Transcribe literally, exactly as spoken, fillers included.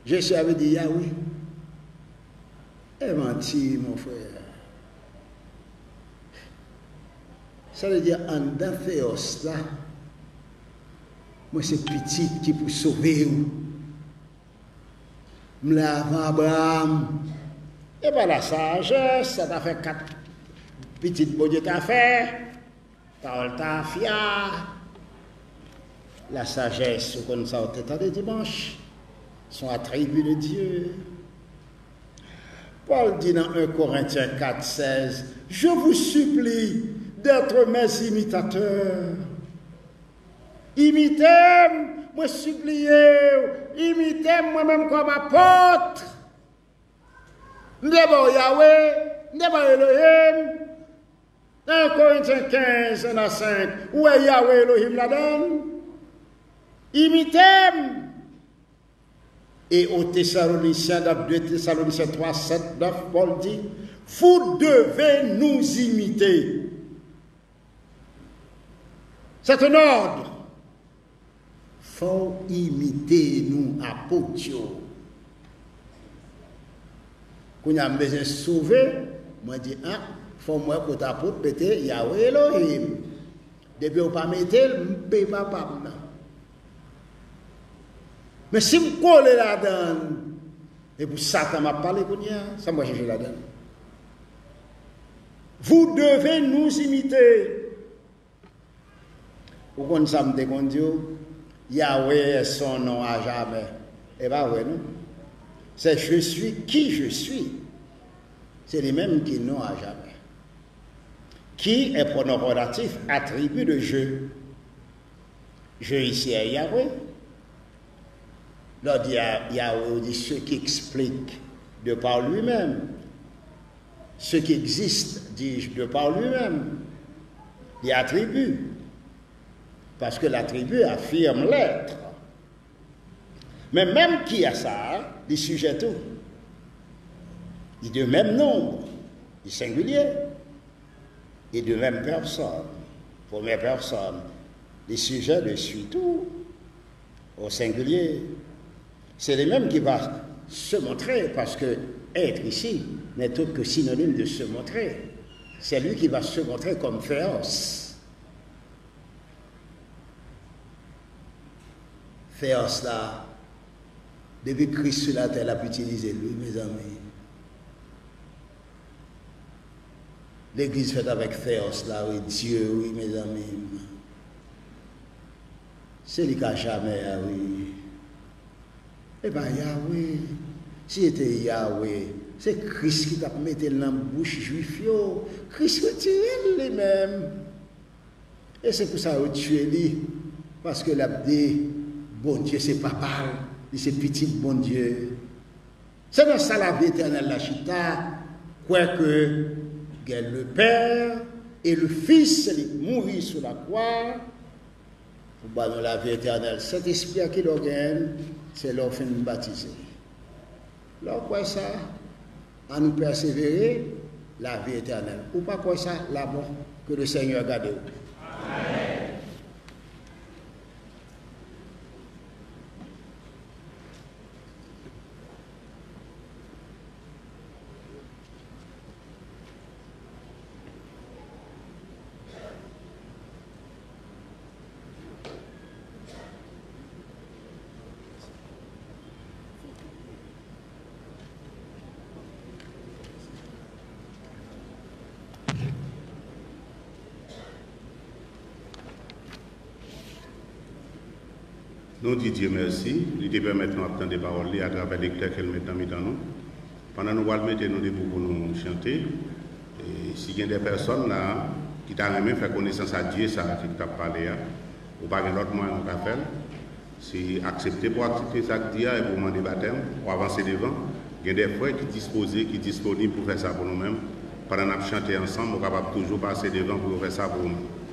Jesi a vle di Yawe. E manti, mon frè. Sa vle di, anndan Teyòs la, mwen se pitit ki pou sove w. M la avan Abraram. E pa lasajès, sa ta fè kat pitit Bondye ta fè. Pawòl ta fia. Lasajès, ou konn sa, ou te tande dimanch, se yon atribi de Dye. Pòl di nan en Korentyen kat sèz, je vous supplie d'être mes imitateurs. Imite m, mwen sipliye w, imite m, mwen menm kòm apot. M te ba w Yawe, m te ba w Elohim. Nan en Korentyen kenz, en a senk, ou wè Yawe Elohim ladan l? Imite m. E o Tesalonisyen, dans deux Thessaloniciens trois, sept, neuf, Pòl di, vous devez nous imiter. C'est un ordre. Fò w imite nou, apot yo. Kounye a m bezwen sove, mwen di, a, fò m wè kote apot mete Yawe Elohim. Depi yo pa mete l, m pe papa m nan. Men si m kole ladan l, e pou Satan m ap pale kounye a, sa m pral chèche ladan l? Vous devez nous imiter. Ou konn sa m te konn di w? Yahweh est son nom à jamais. E pa vre non. Se je suis qui je suis. Se li menm ki non à jamais. Qui est pronom relatif, attribut de je. Je ici est Yahweh. Lè w di Ya- Yahweh, ou di ce qui explique de par lui-même. Ce qui existe, dis-je, de par lui-même. Li atribi. Paske latribi afime lèt. Men menm qui a sa, li sijè tou. Li de menm nonb, li sengilye. Et de même personne, première personne, li sijè de suite ou au singulier. C'est lui-même qui va se montrer, parce que être ici n'est autre que synonyme de se montrer. C'est lui qui va se montrer comme Théos. Théos la, depi Kris sou latè, l ap itilize l, wi, mezanmi. Legliz fèt avèk Théos la, wi, Dye, wi, mezanmi. Se li k a jamè a, wi. E pa Yahweh. Si se te Yahweh, se Kris ki t ap mete l nan bouch Jwif yo. Kris retire l li menm. E se pou sa yo tiye li, paske l ap di, Bondye se papa l, li se pitit Bondye. Se nan sa lavi etènèl la chita, kwè ke gen le Père et le Fils, se li k mouri sou lakwa, pou ba nou lavi etènèl. Sentespri a, ki lè w genyen l? Se lè w fin batize. Lè w kwè sa, annou pèsevere, lavi etènèl. Ou pa kwè sa? Labò, ke le Senyè gade w. Nou di Dye mèsi, li te pèmèt nou ap tande pawòl li atravè lektè ke l met nan mitan nou. Pandan nou pral mete nou debou pou nou chante, e si gen de pèsòn la ki ta renmen fè konesans a Dye sa a ki t ap pale a, ou pa gen lòt mwayen ou ka fè l, se aksepte pou w aksepte sa k di a epi w mande batèm, w avanse devan. Gen de frè ki dispoze, ki disponib pou fè sa pou nou menm. Pandan n ap chante ansanm, ou kapab toujou pase devan pou yo fè sa pou ou menm.